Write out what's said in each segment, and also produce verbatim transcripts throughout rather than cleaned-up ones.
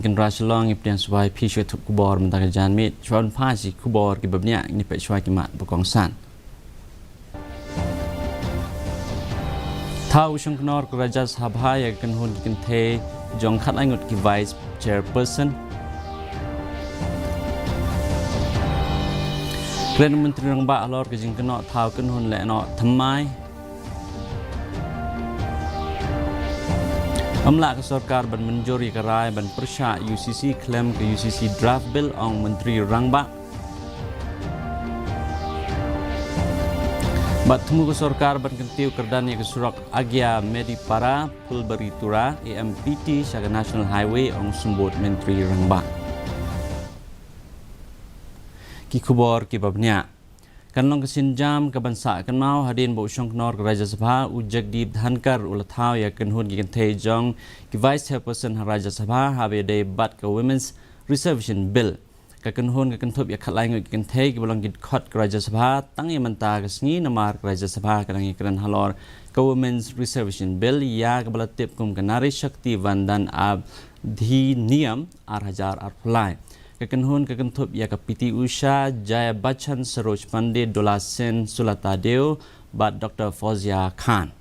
Kin ra shalong ip diang subai phi shu thup khubor mynta ka janmiet, shuwa ban pha shi khubor ki babniah ngi peit shuwa ki mat ba kongsan. Thaw u shongknor ka Rajya Sabha ïa ka kynhun ki kynthei jong khatlai ngut ki vice chairperson. Kren u Myntri Rangbah halor ka jingkynnoh thaw kynhun lehnoh thymmai. Ym lah ka sorkar ban mynjur ïa ka rai ban pyrshah U C C khlem ka U C C draft bill, ong Myntri Rangbah. Bad thmu ka sorkar ban kyntiew kyrdan ïa ka surok Agia Medipara, Phulbari Tura, A M P T sha ka National Highway, ong Symbud Myntri Rangbah. Ki khubor ki babniah. Kan long ka sienjam kaban sah kynmaw hadien ba u shongknor ka Rajya Sabha u Jagdeep Dhankhar u la thaw ïa ka kynhun ki kynthei jong ki vice chairperson ha Rajya Sabha haba ïadei bad ka Women's Reservation Bill. Ka kynhun ka kynthup ïa khatlai ngut ki kynthei kiba long ki dkhot ka Rajya Sabha tang ïa mynta ka sngi namar ka Rajya Sabha ka dang ïakren halor ka Women's Reservation Bill ïa kaba la tip kum ka Nari Shakti Vandan Adhiniyam ar hajar arphew lai. Ka kynhun ka kynthup ïa ka P T Usha, Jaya Bachchan, Saroj Pandey, Dola Sen, Sulata Deo bad Doctor Fozia Khan.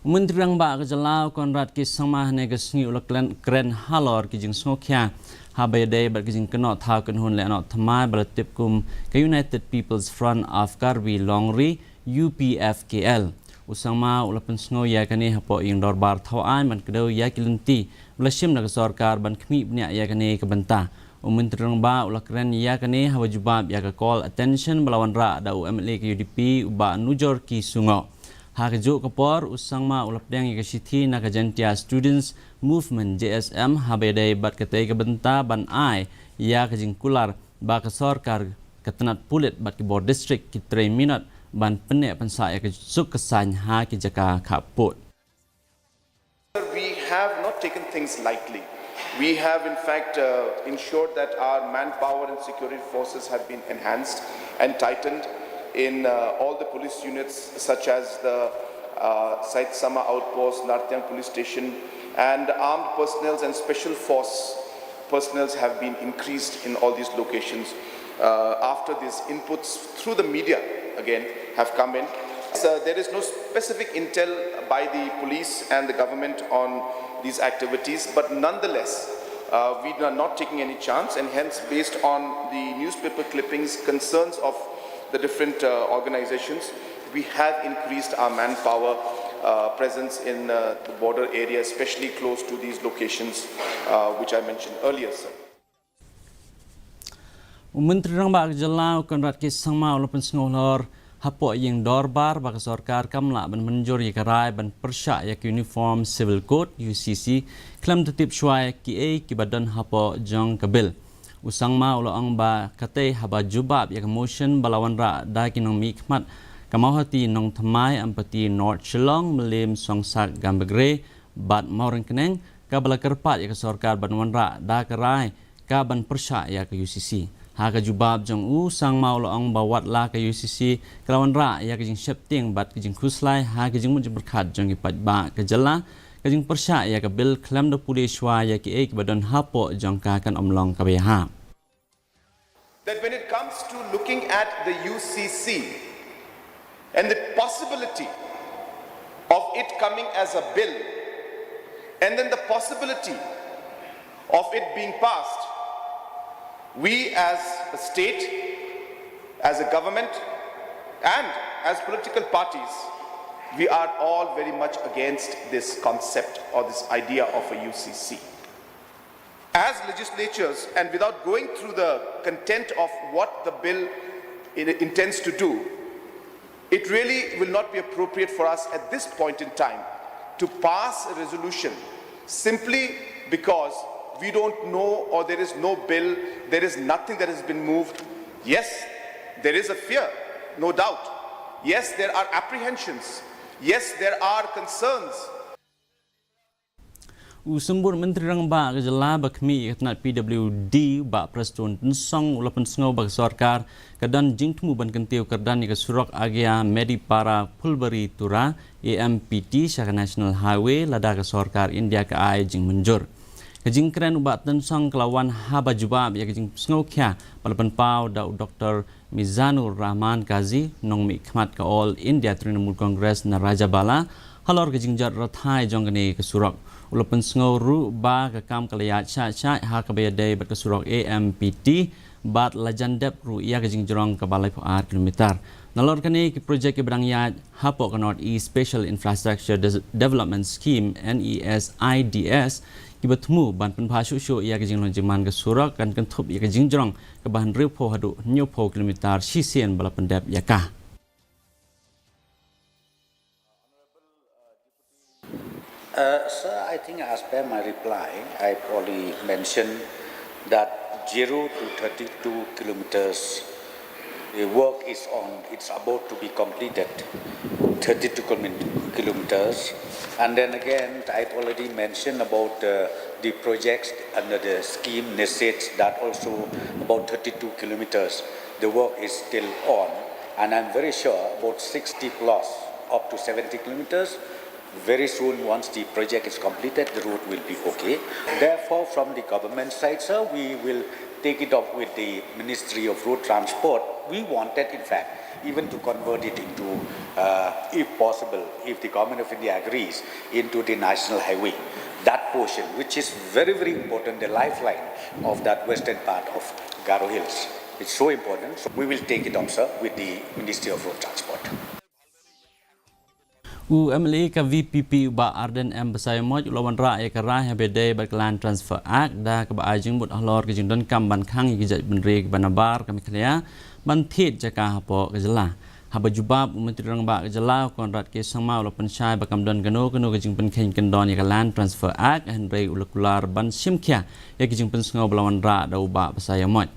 U Myntri Rangbah ka jylla u Conrad K Sangma hynne ka sngi u la kren, kren halor ki jingsngewkhia haba ïadei bad ki jingkynnoh thaw kynhun lehnoh thymmai ba la tip kum ka United People's Front of Karbi Longri, U P F K L. U Sangma u la pynsngew ïa kane hapoh ïing dorbar thaw aiñ ban kdew ïa ki lynti ba la shim da ka sorkar ban khmih bniah ïa kane ka bynta. U Myntri Rangbah u la kren ïa kane haba jubab ïa ka call attention ba la wanrah da u M L A ka U D P u Bah Nujor K Sungoh. Ha kajuh ka por u Sangma u la pdiang ïa ka shithi na ka Jaintia Students Movement, J S M, haba ïadei bad katei ka bynta ban ai ïa ka jingkular ba ka sorkar, ka tnat pulit bad ki bor district ki trei minot ban pynneh pynsah ïa ka suk ka saiñ ha ki jaka khappud. We have not taken things lightly. We have, in fact, uh, ensured that our manpower and security forces have been enhanced and tightened in, uh, all the police units, such as the, uh, Saitsama Outpost, Nartiang Police Station, and armed personnel and special force personnel have been increased in all these locations, uh, after these inputs through the media again have come in. So there is no specific intel by the police and the government on these activities, but nonetheless, uh, we are not taking any chance, and hence, based on the newspaper clippings, concerns of the different, uh, organizations, we have increased our manpower, uh, presence in, uh, the border area, especially close to these locations, uh, which I mentioned earlier, sir. U Myntri Rangbah ka jylla u Conrad K Sangma u la pynsngew halor hapoh ïing dorbar ba ka sorkar kam lah ban mynjur ïa ka rai ban pyrshah ïa ka Uniform Civil Code, U C C, khlem da tip shuwa ïa kiei kiba don hapoh jong ka bill. U Sangma u la ong ba katei haba jubab ïa ka motion ba la wanrah da ki nongmihkhmat ka Mawhati, Nongthymmai, Ampati North Shillong, Mylliem, Songsak, Gambegre bad Mawryngkneng, kaba la kyrpad ïa ka sorkar ban wanrah da ka rai ka ban pyrshah ïa ka U C C. Ha ka jubab jong u, Sangma u la ong ba wat la ka U C C ka la wanrah ïa ka jingsheptieng bad ka jingkhuslai ha ka jingmut jingpyrkhat jong ki paidbah ka jylla, ka jingpyrshah ïa ka bill khlem da pule shuwa ïa kiei kiba don hapoh jong ka kan ym long kaba ïahap. That when it comes to looking at the U C C and the possibility of it coming as a bill, and then the possibility of it being passed, we as a state, as a government, and as political parties, we are all very much against this concept or this idea of a U C C. As legislatures, and without going through the content of what the bill in- intends to do, it really will not be appropriate for us at this point in time to pass a resolution simply because we don't know, or there is no bill, there is nothing that has been moved. Yes, there is a fear, no doubt. Yes, there are apprehensions. Yes, there are concerns. U Symbud Myntri Rangbah ka jylla ba khmih ïa ka tnat P W D, Bah Prestone Tynsong, u la pynsngew ba ka sorkar ka don jingthmu ban kyntiew kyrdan ïa ka surok Agia Medipara Phulbari Tura, A M P T, sha ka National Highway lada ka sorkar India ka ai jingmynjur. Ka jingkren u Bah Tynsong ka la wan haba jubab ïa ka jingsngewkhia ba la pynpaw da u Doktor Mizanur Rahman Kazi, nongmihkhmat ka All India Trinamool Congress na Rajabala, halor ka jingjot rathai jong kane ka surok. U la pynsngew ruh ba ka kam ka la ïaid shah shah ha kaba ïadei bad ka surok A M P T, bad la jan dep ruh ïa ka jingjrong kaba laiphew ar kilometer. Nalor kane ki projek kiba dang ïaid hapoh ka North East Special Infrastructure Des-, Development Scheme, N E S I D S, kiba thmu ban pynbha shuh shuh ïa ka jinglong jingman ka surok, kan kynthup ïa ka jingjrong kaba hynriewphew haduh hynñiewphew kilometer shisien ba la pyndep ïa ka. Uh, sir, I think as per my reply, I've already mentioned that zero to thirty-two kilometers, the work is on, it's about to be completed, thirty-two kilomet-, kilometers. And then again, I've already mentioned about, uh, the projects under the scheme, NESAIDS, that also about thirty-two kilometers. The work is still on, and I'm very sure about sixty plus, up to seventy kilometers, very soon, once the project is completed, the road will be okay. Therefore, from the government side, sir, we will take it up with the Ministry of Road Transport. We wanted, in fact, even to convert it into, uh, if possible, if the Government of India agrees, into the national highway. That portion, which is very, very important, the lifeline of that western part of Garo Hills. It's so important. So we will take it up, sir, with the Ministry of Road Transport. U M L A ka V P P, Bah Ardent M Basaiawmoit, u la wanrah ïa ka rai haba ïadei bad ka Land Transfer Act, da kaba ai jingmut halor ka jingdonkam ban khang ïa ki jaitbynriew kiba nabar ka Meghalaya ban thied jaka hapoh ka jylla. Haba jubab, u Myntri Rangbah ka jylla, u Conrad K Sangma, u la pynshai ba kam don kano kano ka jingpynkheiñ kyndon ïa ka Land Transfer Act, hynrei u la kular ban shimkhia ïa ka jingpynsngew ba la wanrah da u Bah Basaiawmoit.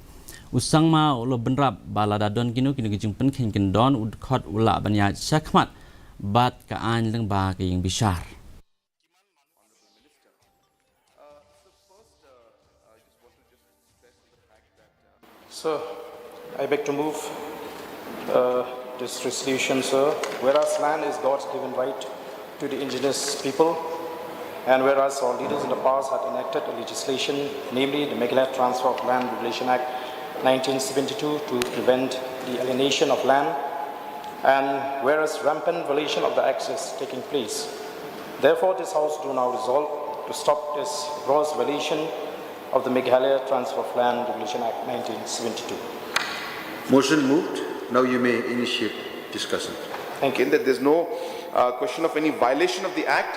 U Sangma u la bynrap ba lada don kino kino ki jingpynkheiñ kyndon, u dkhot u lah ban ïaid shakhmat bad ka aiñ lyngba ka ïing bishar. Sir, I beg to move, uh, this resolution, sir. Whereas land is God's given right to the indigenous people, and whereas our leaders in the past had enacted a legislation, namely the Meghalaya Transfer of Land Regulation Act nineteen seventy-two, to prevent the alienation of land, and whereas rampant violation of the Act is taking place, therefore this House do now resolve to stop this gross violation of the Meghalaya Transfer of Land Regulation Act nineteen seventy-two. Motion moved. Now you may initiate discussion. Thank you. In that there's no uh, question of any violation of the Act,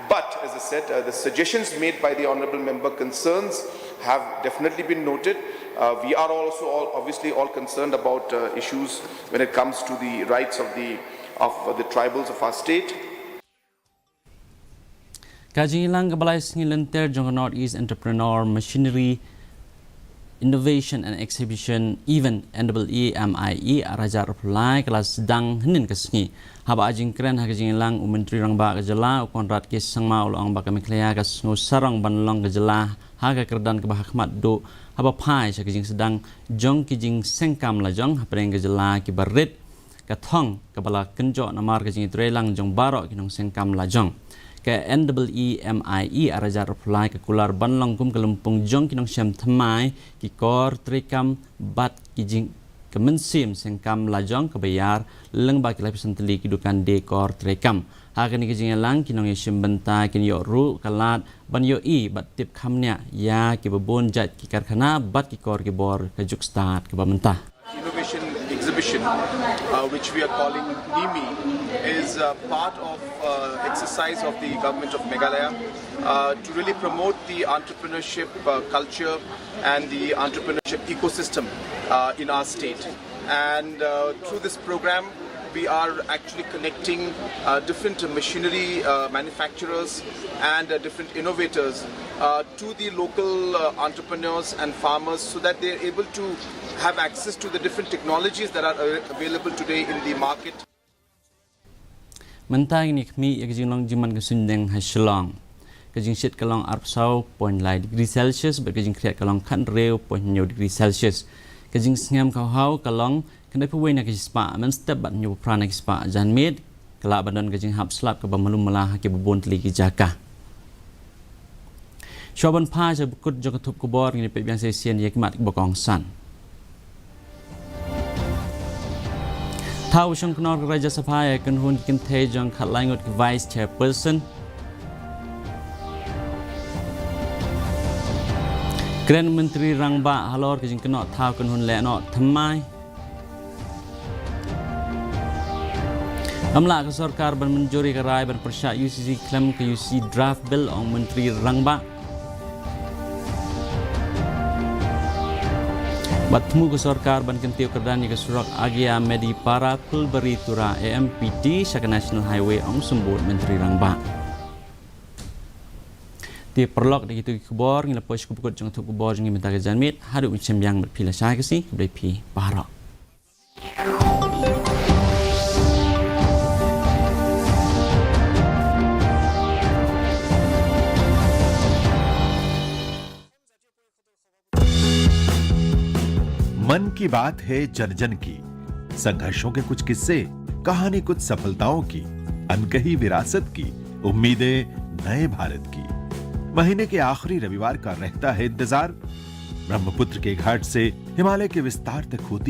but as I said, uh, the suggestions made by the honorable member concerns have definitely been noted. Uh, we are also all obviously all concerned about uh, issues when it comes to the rights of the of the tribals of our state. Ka jingïalang kaba lai sngi lynter jong ka North East Entrepreneur Machinery Innovation and Exhibition Event, N E E M I E, ar hajar arphew lai, ka la sdang hynnin ka sngi. Haba ai jingkren ha ka jingïalang, u Myntri Rangbah ka jylla, u Conrad K Sangma, u la ong ba ka Meghalaya ka sngew sarong ban long ka jylla ha ka kyrdan kaba hakhmat duh, haba phai sha ka jingsdang jong ki jingsengkam lajong hapdeng ka jylla kiba rit, ka thong kaba la kynjoh namar ka jingïatreilang jong baroh ki nongsengkam lajong. Ka N E E M I E ar hajar arphew lai ka kular ban long kum ka lympung jong ki nongshem thymmai, ki kor treikam bad ki jing, ka mynsiem sengkam lajong kaba ïar, lyngba ki laiphew san tylli ki dukan die kor treikam. Ha kane ka jingïalang, ki nongïashim bynta kin ïoh ruh ka lad ban ïohi bad tip kham bniah ïa kiba bun jait ki karkhana bad ki kor ki bor ka juk stad kaba mynta. Innovation exhibition, uh, which we are calling NEEMI, is uh, part of uh, exercise of the government of Meghalaya uh, to really promote the entrepreneurship uh, culture and the entrepreneurship ecosystem uh, in our state. And uh, through this program, we are actually connecting uh, different machinery uh, manufacturers and uh, different innovators uh, to the local uh, entrepreneurs and farmers so that they're able to have access to the different technologies that are uh, available today in the market. Mynta ngin ïa khmih ïa ka jinglong jingman ka suiñdeng ha Shillong. Ka jingshit ka long arphew saw point lai degree Celsius bad ka jingkhriat ka long khathynriew point hynñiew degree Celsius. Ka jingsngem ka hau ka long khyndai phew wei na ka shispah mynstep bad hynñiew phew phra na ka shispah janmiet. Ka lah ban don ka jinghap slap kaba malu mala ha kiba bun tylli ki jaka. Shuwa ban phai sha ba kut jong ka thup khubor, ngin ïa peit biang sa shisien ïa ki mat kiba kongsan. Thaw shong kynnoh ka Rajya Sabha ïa kynhun ki kynthei jong khatlai ngut ki Vice Chairperson. Kren Myntri Rangbah halor ka jingkynnoh thaw kynhun lehnoh thymmai. Ym lah ka sorkar ban mynjur ïa ka rai ban pyrshah U C C khlem ka U C C draft bill, ong Myntri Rangbah. Bad thmu ka sorkar ban kyntiew kyrdan ïa ka surok Agia Medipara Phulbari Tura A M P T sha ka National Highway, ong symbud Myntri Rangbah. Te paralok, da kito ki khubor ngi la poi sha ka ba kut jong ka thup khubor jong ngi mynta ka janmiet. Haduh ban ïashem biang bad phi lashai ka sngi, khublei phi baroh. मन की बात है जन जन की। संघर्षों के कुछ किस्से, कहानी कुछ सफलताओं की, अनकही विरासत की, उम्मीदें नए भारत की। महीने के आखिरी रविवार का रहता है इंतजार। ब्रह्मपुत्र के घाट से हिमालय के विस्तार तक होती